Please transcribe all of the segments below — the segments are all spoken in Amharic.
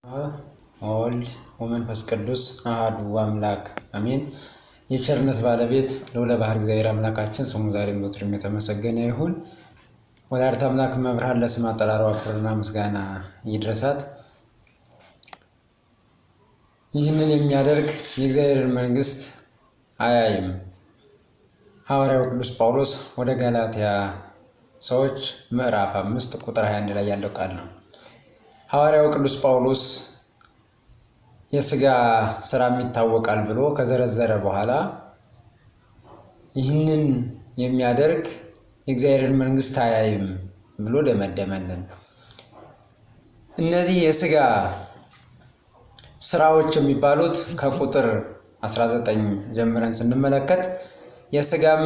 አብ ወወልድ ወመንፈስ ቅዱስ አሐዱ አምላክ አሜን። የቸርነት ባለቤት ልዑለ ባሕርይ እግዚአብሔር አምላካችን ስሙ ዛሬም ዘወትርም የተመሰገነ ይሁን። ወላዲተ አምላክ እመብርሃን ለስም አጠራሯ ክብርና ምስጋና ይድረሳት። ይህንን የሚያደርግ የእግዚአብሔርን መንግሥት አያይም። ሐዋርያው ቅዱስ ጳውሎስ ወደ ገላትያ ሰዎች ምዕራፍ 5 ቁጥር 21 ላይ ያለው ቃል ነው። ሐዋርያው ቅዱስ ጳውሎስ የስጋ ስራም ይታወቃል ብሎ ከዘረዘረ በኋላ ይህንን የሚያደርግ የእግዚአብሔርን መንግሥት አያይም ብሎ ደመደመልን። እነዚህ የስጋ ስራዎች የሚባሉት ከቁጥር 19 ጀምረን ስንመለከት የስጋም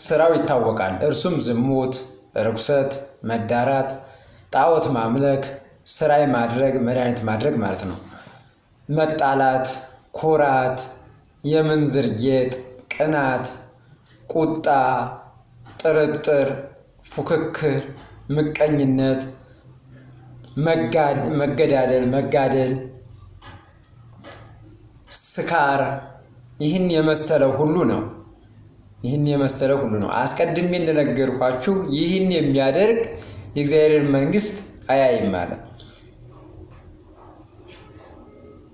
ስራው ይታወቃል፣ እርሱም ዝሙት፣ ርኩሰት፣ መዳራት፣ ጣዖት ማምለክ፣ ስራይ ማድረግ፣ መድኃኒት ማድረግ ማለት ነው። መጣላት፣ ኩራት፣ የምንዝር ጌጥ፣ ቅናት፣ ቁጣ፣ ጥርጥር፣ ፉክክር፣ ምቀኝነት፣ መገዳደል፣ መጋደል፣ ስካር፣ ይህን የመሰለ ሁሉ ነው። ይህን የመሰለ ሁሉ ነው። አስቀድሜ እንደነገርኳችሁ ይህን የሚያደርግ የእግዚአብሔርን መንግሥት አያይም አለ።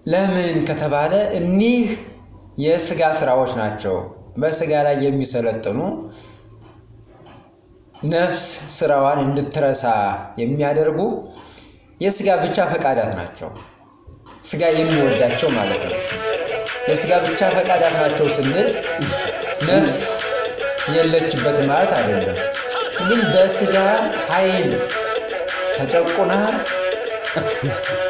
ለምን ከተባለ እኒህ የስጋ ስራዎች ናቸው። በስጋ ላይ የሚሰለጥኑ ነፍስ ስራዋን እንድትረሳ የሚያደርጉ የስጋ ብቻ ፈቃዳት ናቸው። ስጋ የሚወዳቸው ማለት ነው። የስጋ ብቻ ፈቃዳት ናቸው ስንል ነፍስ የለችበት ማለት አይደለም። ግን በስጋ ኃይል ተጨቁና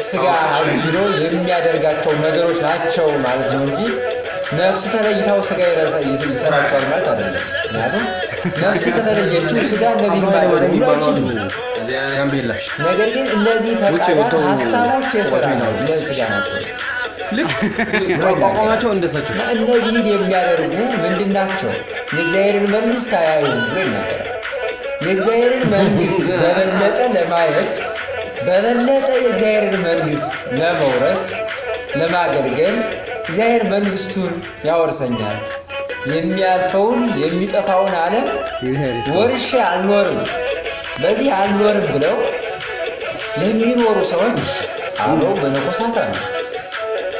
ስጋ ኃይሎ የሚያደርጋቸው ነገሮች ናቸው ማለት ነው እንጂ ነፍስ ተለይታው ስጋ ይሰራቸዋል ማለት አይደለም። ምክንያቱም ነፍስ ከተለየችው ስጋ እነዚህ ማድረግ አይችልም። ነገር ግን እነዚህ ፈቃዳት ሀሳቦች የስራ ነው ለስጋ ናቸው። እነዚህን የሚያደርጉ ምንድን ናቸው? የእግዚአብሔርን መንግሥት አያዩም ብሎ ይናገራል። የእግዚአብሔርን መንግሥት በበለጠ ለማየት በበለጠ የእግዚአብሔርን መንግሥት ለመውረስ ለማገልገል እግዚአብሔር መንግሥቱን ያወርሰኛል፣ የሚያልፈውን የሚጠፋውን ዓለም ወርሼ አልኖርም፣ በዚህ አልኖርም ብለው ለሚኖሩ ሰዎች አበው መነኮሳት አሉ፣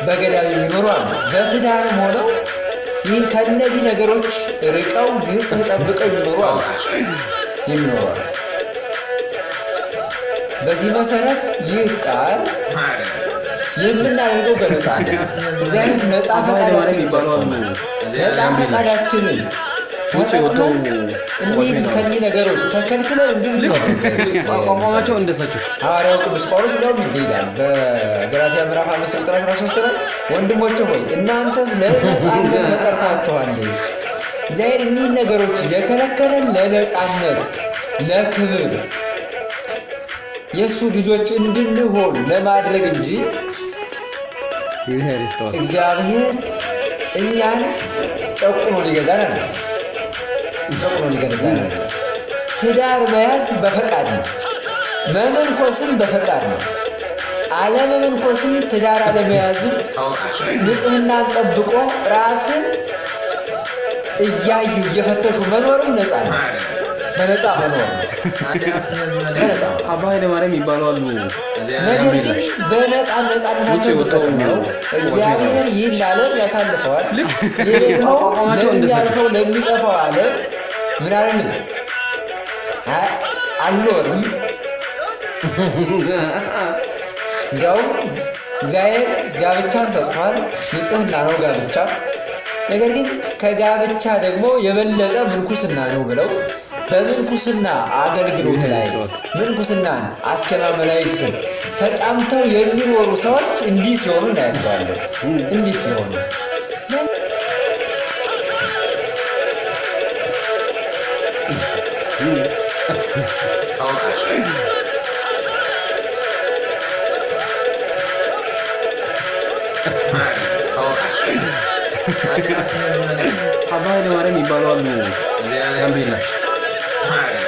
በገዳም የሚኖሩ አሉ። በትዳርም ሆነው ይህ ከእነዚህ ነገሮች ርቀው ንጽሕ ጠብቀው የሚኖሩ አሉ የሚኖሩ አሉ። በዚህ መሰረት ይህ ቃል የምናደርገው በነፃነት እግዚአብሔር ነፃ ፈቃዳችንን ሰጥቶናል። ነፃ ፈቃዳችንን ተጠቅመን እኒህ ከእኒህ ነገሮች ተከልክለን እንድንኖር አቋቋማቸው እንደሳቸው ሐዋርያው ቅዱስ ጳውሎስ እንዲያውም እንዲህ ይላል በገላትያ ምዕራፍ 5 ቁጥር 13 ላይ ወንድሞቼ ሆይ እናንተስ ለነፃነት ተጠርታችኋል። እግዚአብሔር እኒህ ነገሮች የከለከለን ለነፃነት፣ ለክብር የእሱ ልጆች እንድንሆን ለማድረግ እንጂ እግዚአብሔር እኛን ጨቁኖ ሊገዛን አለ ጨቁኖ ሊገዛን አለ። ትዳር መያዝ በፈቃድ ነው። መመንኮስም በፈቃድ ነው። አለመመንኮስም ትዳር አለመያዝም ንጽሕናን ጠብቆ ራስን እያዩ እየፈተሹ መኖርም ነፃ ነው። በነፃ መኖር ነው። በነፃ አባ ኃይለማርያም የሚባሉ አሉ። ነገር ግን በነፃ ነፃነታቸውን ተጠቅመው እግዚአብሔር ይህን ዓለም ያሳልፈዋል። ይህ ደግሞ ለሚያልፈው ለሚጠፋው ዓለም ምን አለንም አልኖርም። እንዲያውም እግዚአብሔር ጋብቻን ሰጥቷል። ንጽሕና ነው ጋብቻ። ነገር ግን ከጋብቻ ደግሞ የበለጠ ምንኩስና ነው ብለው በምንኩስና አገልግሎት ላይ ምንኩስናን አስኬማ መላእክትን ተጫምተው የሚኖሩ ሰዎች እንዲህ ሲሆኑ እናያቸዋለን። እንዲህ ሲሆኑ አባ ኃይለማርያም የሚባሉ አሉ። ጋምቤላ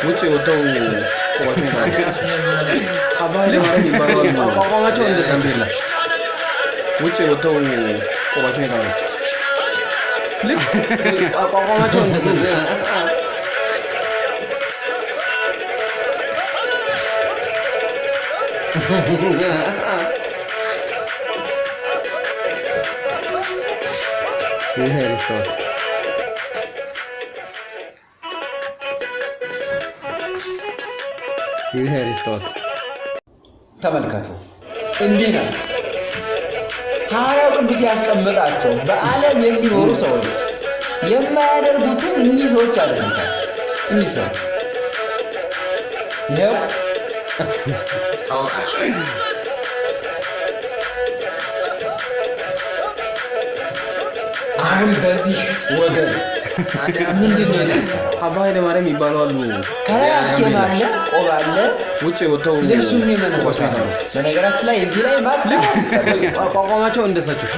ውጭ ወጥተው ቆባቸው ይባላል። አባ ኃይለማርያም የሚባሉ አሉ። አቋቋማቸው እንደ ጋምቤላ ውጭ ወጥተው ቆባቸውን የጣሉ፣ ልክ አቋቋማቸው እንደሰቸው። ተመልከቱ፣ እንዲህ ነው ሐዋርያው ቅዱስ ያስቀመጣቸው። በዓለም የሚኖሩ ሰዎች የማያደርጉትን እኒህ ሰዎች ያደርጉታል። እኒህ ሰው ይኸው። አሁን በዚህ ወገን ምንድን ነው የታሰበው? አባ ኃይለማርያም የሚባሉ አሉ። ከላይ አስኬማ አለ፣ ቆብ አለ፣ ውጭ ወጥተው ልብሱም የመነኮሳት ነው። በነገራችን ላይ እዚህ ላይ ማጣራት ይጠበቅብናል። አቋቋማቸው እንደሳቸው።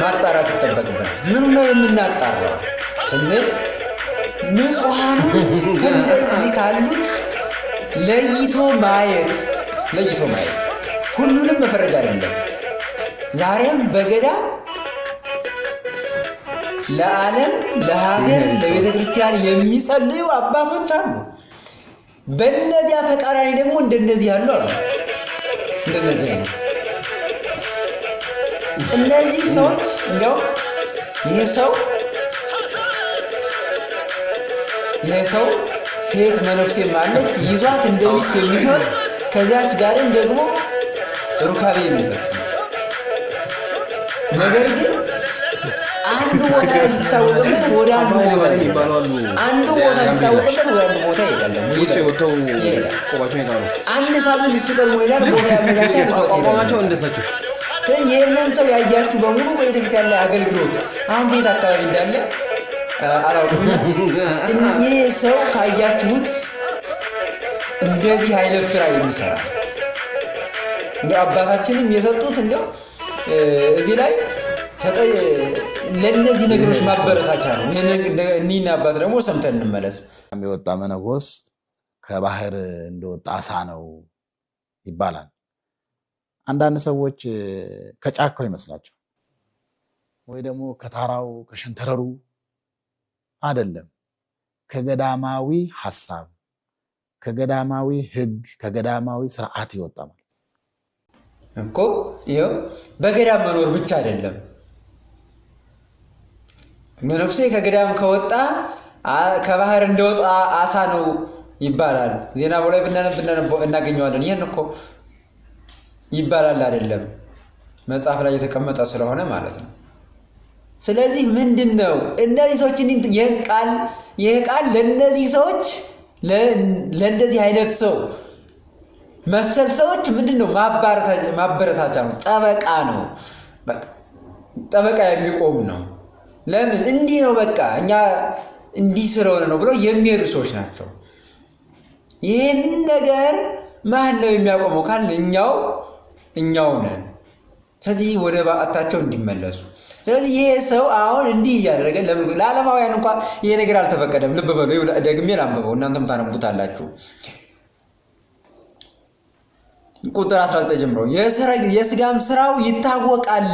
ማጣራት ይጠበቅብናል። ምኑ ነው የምናጣራው ስንል ንጹሐኑን ከእንደዚህ ካሉት ለይቶ ማየት፣ ለይቶ ማየት፣ ሁሉንም መፈረጅ አይደለም። ዛሬም በገዳም ለዓለም፣ ለሀገር፣ ለቤተ ክርስቲያን የሚጸልዩ አባቶች አሉ። በእነዚያ ተቃራኒ ደግሞ እንደነዚህ ያሉ አሉ። እንደነዚህ አይነት እነዚህ ሰዎች እንዲያውም ይሄ ሰው ሴት መነኩሴ አለች፣ ይዟት እንደ ሚስት የሚሆን፣ ከዚያች ጋርም ደግሞ ሩካቤ የሚፈጽም፣ ነገር ግን አንዱ ቦታ ላይ ሲታወቅበት ወደ አንዱ አባ ቦታ ኃይለማርያም ይሄዳል። የሚባሉ አሉ። አንዱ ቦታ ሲታወቅበት ወደ አንዱ ቦታ ይሄዳል። ውጭ ወጥተው ይሄዳል። ቆባቸውን የጣሉ። አንድ ሳምንት እሱ ቀድሞ ይሄዳል። ቦታ ያመቻቻል። ይዞት ይሄዳል። አቋቋማቸው እንደሳቸው። ስለዚህ ይህንን ሰው ያያችሁ በሙሉ በቤተክርስቲያን ላይ አገልግሎት አሁን ቤት አካባቢ እንዳለ አላውቅም። ይህ ሰው ካያችሁት እንደዚህ አይነት ስራ የሚሰራ፣ እንደው አባታችንም የሰጡት እንደው እዚህ ላይ ለእነዚህ ነገሮች ማበረታቻ ነው። ይህንን እኒህን አባት ደግሞ ሰምተን እንመለስ። የወጣ መነኮስ ከባህር እንደወጣ አሳ ነው ይባላል። አንዳንድ ሰዎች ከጫካው ይመስላቸው ወይ ደግሞ ከተራራው ከሸንተረሩ አይደለም፣ ከገዳማዊ ሐሳብ፣ ከገዳማዊ ሕግ፣ ከገዳማዊ ስርዓት የወጣ ማለት። እኮ ይኸው በገዳም መኖር ብቻ አይደለም። መነኩሴ ከገዳም ከወጣ ከባህር እንደወጣ አሳ ነው ይባላል። ዜና ላይ ብናነብ እናገኘዋለን። ይህን እኮ ይባላል አይደለም፣ መጽሐፍ ላይ የተቀመጠ ስለሆነ ማለት ነው። ስለዚህ ምንድን ነው እነዚህ ሰዎች ይህን ቃል፣ ይህ ቃል ለእነዚህ ሰዎች፣ ለእንደዚህ አይነት ሰው መሰል ሰዎች ምንድን ነው? ማበረታቻ ነው፣ ጠበቃ ነው፣ በቃ ጠበቃ የሚቆም ነው። ለምን እንዲህ ነው፣ በቃ እኛ እንዲህ ስለሆነ ነው ብለው የሚሄዱ ሰዎች ናቸው። ይህን ነገር ማን ነው የሚያቆመው ካልን እኛው ነን። ስለዚህ ወደ በዓታቸው እንዲመለሱ። ስለዚህ ይሄ ሰው አሁን እንዲህ እያደረገ ለምን ለዓለማውያን እንኳን ይሄ ነገር አልተፈቀደም። ልብ በሉ፣ ደግሜ ላንብበው፣ እናንተም ታነቡታላችሁ። ቁጥር 19 ጀምሮ የስጋም ስራው ይታወቃል።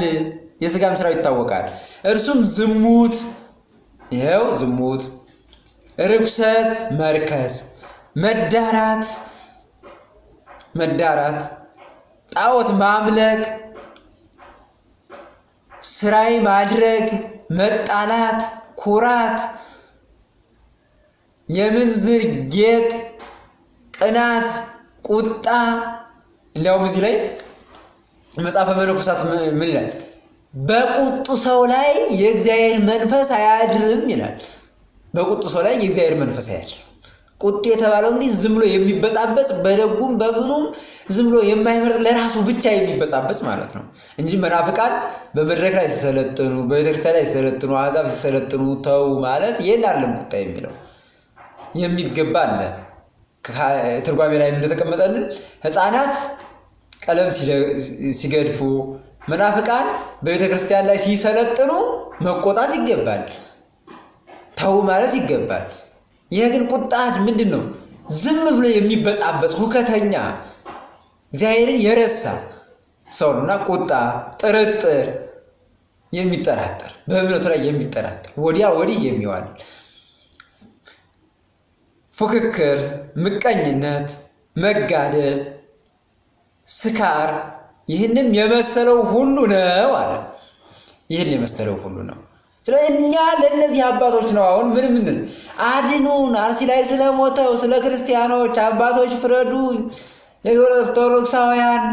የስጋም ስራው ይታወቃል። እርሱም ዝሙት፣ ይኸው ዝሙት፣ ርኩሰት፣ መርከስ፣ መዳራት፣ ጣዖት ማምለክ፣ ስራይ ማድረግ፣ መጣላት፣ ኩራት፣ የምንዝር ጌጥ፣ ቅናት፣ ቁጣ። እንዲያውም እዚህ ላይ መጽሐፈ መነኮሳት ምን ይላል? በቁጡ ሰው ላይ የእግዚአብሔር መንፈስ አያድርም ይላል። በቁጡ ሰው ላይ የእግዚአብሔር መንፈስ አያድርም። ቁጡ የተባለው እንግዲህ ዝም ብሎ የሚበጻበጽ፣ በደጉም በምኑም ዝም ብሎ የማይመርጥ፣ ለራሱ ብቻ የሚበጻበጽ ማለት ነው እንጂ መናፍቃን በመድረክ ላይ ሲሰለጥኑ፣ በቤተክርስቲያን ላይ ሲሰለጥኑ፣ አሕዛብ ሲሰለጥኑ ተው ማለት ይህን አይደለም። ቁጣ የሚለው የሚገባ አለ። ትርጓሜ ላይ እንደተቀመጠልን ሕፃናት ቀለም ሲገድፉ፣ መናፍቃን በቤተ ክርስቲያን ላይ ሲሰለጥኑ መቆጣት ይገባል፣ ተው ማለት ይገባል። ይህ ግን ቁጣ ምንድን ነው? ዝም ብሎ የሚበጻበጽ፣ ሁከተኛ፣ እግዚአብሔርን የረሳ። ሰው ነው እና ቁጣ፣ ጥርጥር፣ የሚጠራጠር በእምነቱ ላይ የሚጠራጠር ወዲያ ወዲህ የሚዋል፣ ፉክክር፣ ምቀኝነት፣ መጋደል፣ ስካር ይህንም የመሰለው ሁሉ ነው አለ። ይህን የመሰለው ሁሉ ነው። ስለዚህ እኛ ለእነዚህ አባቶች ነው አሁን ምን ምንል አድኑን፣ አርሲ ላይ ስለሞተው ስለ ክርስቲያኖች አባቶች ፍረዱኝ፣ የኦርቶዶክሳውያን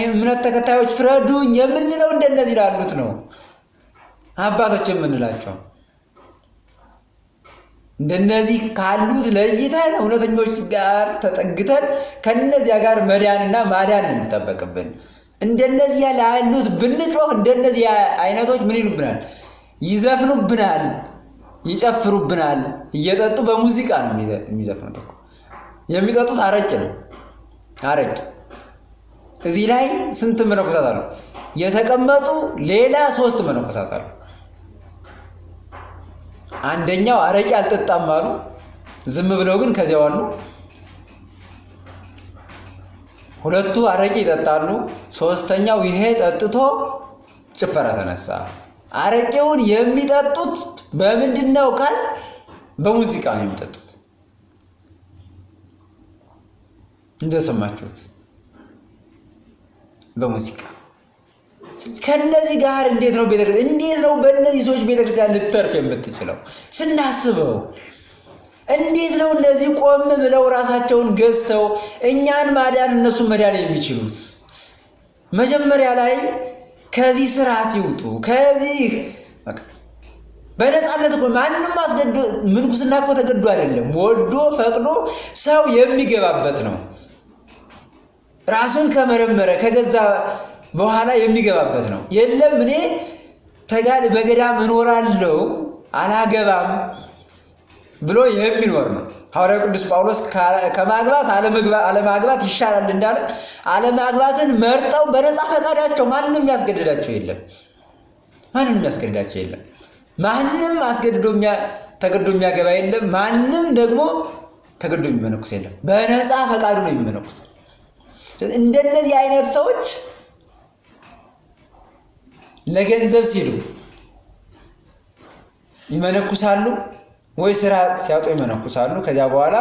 እምነት ተከታዮች ፍረዱኝ የምንለው እንደነዚህ ላሉት ነው አባቶች የምንላቸው። እንደነዚህ ካሉት ለይተን እውነተኞች ጋር ተጠግተን ከነዚያ ጋር መዳንና ማዳን ነው የሚጠበቅብን። እንደነዚያ ላሉት ብንጮህ እንደነዚህ አይነቶች ምን ይሉብናል? ይዘፍኑብናል፣ ይጨፍሩብናል። እየጠጡ በሙዚቃ ነው የሚዘፍኑት እኮ። የሚጠጡት አረቄ ነው፣ አረቄ። እዚህ ላይ ስንት መነኮሳት አሉ? የተቀመጡ ሌላ 3 መነኮሳት አሉ። አንደኛው አረቄ አልጠጣም አሉ። ዝም ብለው ግን ከዚያው አሉ። 2ቱ አረቄ ይጠጣሉ። 3ኛው ይሄ ጠጥቶ ጭፈራ ተነሳ። አረቄውን የሚጠጡት በምንድን ነው ካል በሙዚቃ ነው የሚጠጡት። እንደሰማችሁት በሙዚቃ። ከነዚህ ጋር እንዴት ነው ቤተክርስቲያን፣ እንዴት ነው በእነዚህ ሰዎች ቤተክርስቲያን ልትተርፍ የምትችለው? ስናስበው እንዴት ነው እነዚህ ቆም ብለው ራሳቸውን ገዝተው እኛን ማዳን እነሱን መዳን የሚችሉት? መጀመሪያ ላይ ከዚህ ስርዓት ይውጡ። ከዚህ በቃ በነፃነት እኮ ማንም አስገድዶ ምንኩስና እኮ ተገዶ አይደለም፣ ወዶ ፈቅዶ ሰው የሚገባበት ነው። ራሱን ከመረመረ ከገዛ በኋላ የሚገባበት ነው። የለም እኔ በገዳም እኖራለሁ አላገባም ብሎ የሚኖር ነው። ሐዋርያው ቅዱስ ጳውሎስ ከማግባት አለማግባት ይሻላል እንዳለ አለማግባትን መርጠው በነፃ ፈቃዳቸው ማንም ያስገድዳቸው የለም። ማንም ያስገድዳቸው የለም። ማንም አስገድዶ ተገዶ የሚያገባ የለም። ማንም ደግሞ ተገዶ የሚመነኩስ የለም። በነፃ ፈቃዱ ነው የሚመነኩስ። እንደነዚህ አይነት ሰዎች ለገንዘብ ሲሉ ይመነኩሳሉ ወይ ስራ ሲያጡ ይመነኩሳሉ። ከዚያ በኋላ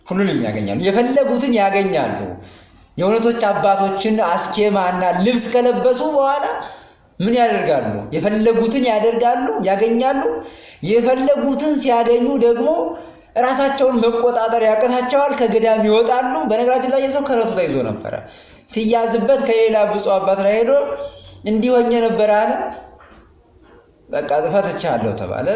ሁሉንም ያገኛሉ፣ የፈለጉትን ያገኛሉ። የእውነቶች አባቶችን አስኬማና ልብስ ከለበሱ በኋላ ምን ያደርጋሉ? የፈለጉትን ያደርጋሉ፣ ያገኛሉ። የፈለጉትን ሲያገኙ ደግሞ ራሳቸውን መቆጣጠር ያቅታቸዋል፣ ከገዳም ይወጣሉ። በነገራችን ላይ የሰው ከረቱ ተይዞ ነበረ። ሲያዝበት ከሌላ ብፁዕ አባት ላይ ሄዶ እንዲህ ሆኜ ነበር አለ። በቃ ፈትቻለሁ ተባለ።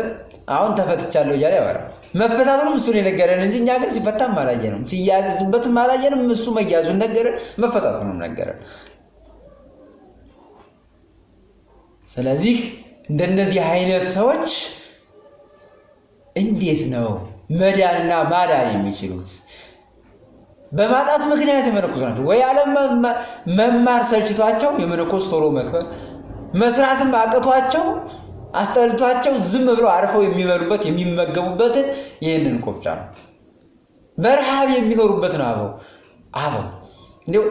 አሁን ተፈትቻለሁ እያለ ያወራል። መፈታቱንም እሱ ነው የነገረን እንጂ እኛ ግን ሲፈታም አላየንም፣ ሲያዝበትም አላየንም። እሱ መያዙን ነገረን፣ መፈታቱንም ነገረን። ስለዚህ እንደነዚህ አይነት ሰዎች እንዴት ነው መዳንና ማዳን የሚችሉት? በማጣት ምክንያት የመነኮሱ ናቸው ወይ ዓለም መማር ሰልችቷቸው የመነኮስ ቶሎ መክበር፣ መስራትም አቅቷቸው አስጠልቷቸው ዝም ብለው አርፈው የሚበሉበት የሚመገቡበትን ይህንን ቆብጫ ነው። በረሃብ የሚኖሩበት ነው። አበው እንደው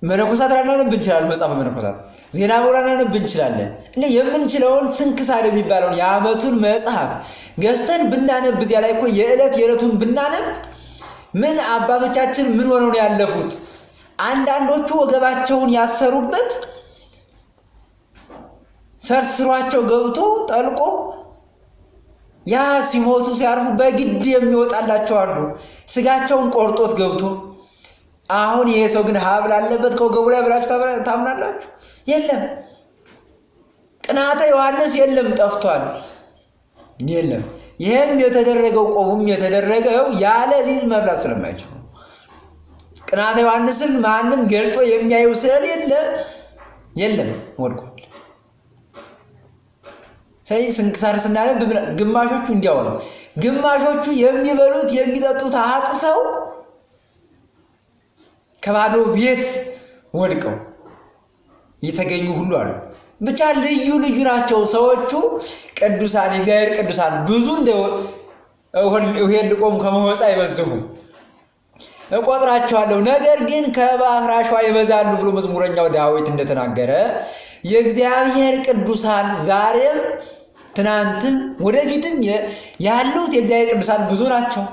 መነኮሳት ላናነብ እንችላለን፣ መጽሐፈ መነኮሳት ዜና አበው ላናነብ እንችላለን። እንደ የምንችለውን ስንክሳር የሚባለውን የዓመቱን መጽሐፍ ገዝተን ብናነብ እዚያ ላይ እኮ የዕለት የዕለቱን ብናነብ ምን አባቶቻችን ምን ሆነው ነው ያለፉት? አንዳንዶቹ ወገባቸውን ያሰሩበት ሰርስሯቸው ገብቶ ጠልቆ ያ ሲሞቱ ሲያርፉ በግድ የሚወጣላቸው አሉ። ስጋቸውን ቆርጦት ገብቶ። አሁን ይሄ ሰው ግን ሀብል አለበት ከወገቡ ላይ ብላችሁ ታምናላችሁ? የለም። ቅናተ ዮሐንስ የለም፣ ጠፍቷል። የለም። ይሄም የተደረገው ቆቡም የተደረገው ያለዚህ መብላት ስለማይችሉ ቅናተ ዮሐንስን ማንም ገልጦ የሚያየው ስለሌለ የለም፣ ወድቋል። ስለዚህ ስንክሳር ስናነብ ግማሾቹ እንዲያው ነው። ግማሾቹ የሚበሉት የሚጠጡት አጥተው ከባዶ ቤት ወድቀው የተገኙ ሁሉ አሉ። ብቻ ልዩ ልዩ ናቸው ሰዎቹ። ቅዱሳን የእግዚአብሔር ቅዱሳን ብዙ እንደ እሄልቆሙ ከመ ሆፃ ይበዝሁ። እቆጥራቸዋለሁ፣ ነገር ግን ከባሕር አሸዋ ይበዛሉ ብሎ መዝሙረኛው ዳዊት እንደተናገረ የእግዚአብሔር ቅዱሳን ዛሬም ትናንትም ወደፊትም ያሉት የእግዚአብሔር ቅዱሳን ብዙ ናቸው፣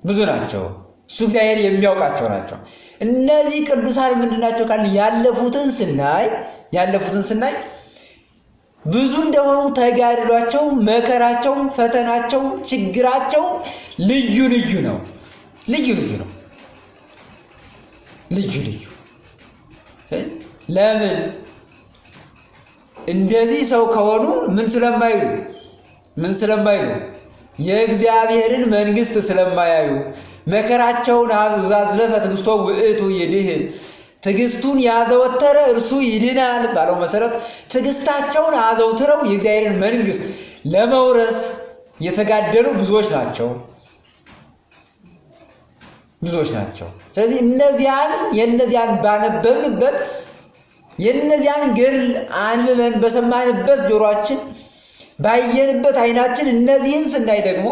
ብዙ ናቸው። እሱ እግዚአብሔር የሚያውቃቸው ናቸው። እነዚህ ቅዱሳን ምንድን ናቸው ካልን ያለፉትን ስናይ ብዙ እንደሆኑ ተጋድሏቸው፣ መከራቸው፣ ፈተናቸው፣ ችግራቸው ልዩ ልዩ ነው። ልዩ ልዩ ነው። ልዩ ልዩ። ለምን እንደዚህ ሰው ከሆኑ ምን ስለማይሉ? የእግዚአብሔርን መንግሥት ስለማያዩ፣ መከራቸውን ዘአዝለፈ ትዕግሥቶ ውእቱ ይድህን፣ ትዕግስቱን ያዘወተረ እርሱ ይድናል ባለው መሰረት ትዕግስታቸውን አዘውትረው የእግዚአብሔርን መንግሥት ለመውረስ የተጋደሉ ብዙዎች ናቸው፣ ብዙዎች ናቸው። ስለዚህ የእነዚያን ባነበብንበት፣ የእነዚያን ገድል አንብበን በሰማንበት ጆሯችን፣ ባየንበት ዓይናችን እነዚህን ስናይ ደግሞ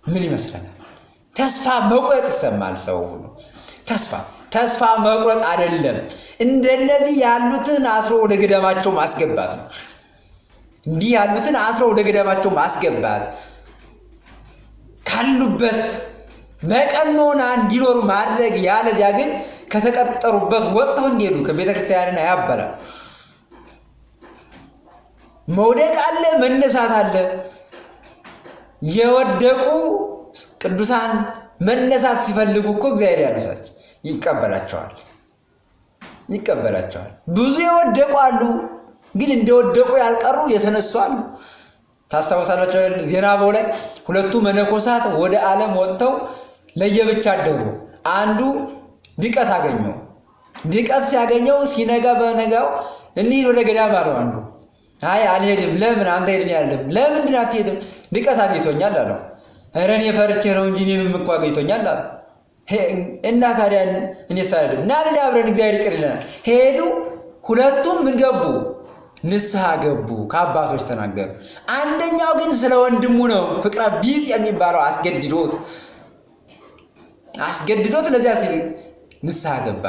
ምን ይመስለናል? ተስፋ መቁረጥ ይሰማል ሰው ሁሉ። ተስፋ መቁረጥ አይደለም፣ እንደነዚህ ያሉትን አስሮ ወደ ገዳማቸው ማስገባት ነው። እንዲህ ያሉትን አስሮ ወደ ገዳማቸው ማስገባት፣ ካሉበት በቀኖና እንዲኖሩ ማድረግ። ያለዚያ ግን ከተቀጠሩበት ወጥተው እንዲሄዱ ከቤተ ክርስቲያንን አያበላል። መውደቅ አለ፣ መነሳት አለ። የወደቁ ቅዱሳን መነሳት ሲፈልጉ እኮ እግዚአብሔር ያነሳቸው፣ ይቀበላቸዋል፣ ይቀበላቸዋል። ብዙ የወደቁ አሉ፣ ግን እንደወደቁ ያልቀሩ የተነሱ አሉ። ታስታውሳላችሁ? ዜና አበው ላይ ሁለቱ መነኮሳት ወደ ዓለም ወጥተው ለየብቻ አደሩ። አንዱ ድቀት አገኘው። ድቀት ሲያገኘው ሲነጋ በነጋው እንሂድ ወደ ገዳም አለው አንዱ። አይ አልሄድም። ለምን አንተ ሄድን ያለም ለምንድን አትሄድም? ድቀት አግኝቶኛል አለው። ኧረ እኔ ፈርቼ ነው እንጂ እኔንም እኮ አግኝቶኛል አለው። እና ታዲያ እኔስ አልሄድም። ና እንሂድ አብረን፣ እግዚአብሔር ይቅር ይለናል። ሄዱ። ሁለቱም ምን ገቡ? ንስሐ ገቡ። ከአባቶች ተናገሩ። አንደኛው ግን ስለ ወንድሙ ነው ፍቅረ ቢጽ የሚባለው አስገድዶት አስገድዶት ለዚያ ሲል ንስሐ ገባ።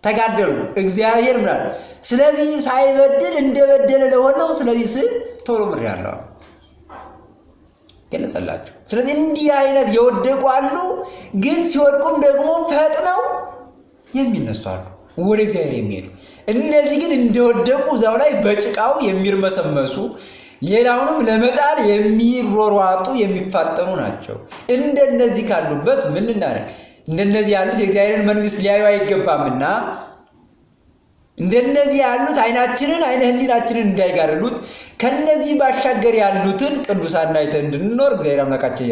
ተጋደሉ። እግዚአብሔር ምናል ስለዚህ ሳይበድል እንደበደለ ለሆነው ስለዚህ ስል ቶሎ ምሬአለሁ ገለጸላቸው። ስለዚህ እንዲህ አይነት የወደቁ አሉ፣ ግን ሲወድቁም ደግሞ ፈጥነው የሚነሱ አሉ፣ ወደ እግዚአብሔር የሚሄዱ። እነዚህ ግን እንደወደቁ እዛው ላይ በጭቃው የሚርመሰመሱ፣ ሌላውንም ለመጣል የሚሯሯጡ፣ የሚፋጠኑ ናቸው። እንደነዚህ ካሉበት ምን ልናደርግ? እንደነዚህ ያሉት የእግዚአብሔርን መንግሥት ሊያዩ አይገባምና እንደነዚህ ያሉት አይናችንን አይነ ህሊናችንን እንዳይጋርዱት ከነዚህ ባሻገር ያሉትን ቅዱሳን አይተን እንድንኖር እግዚአብሔር አምላካችን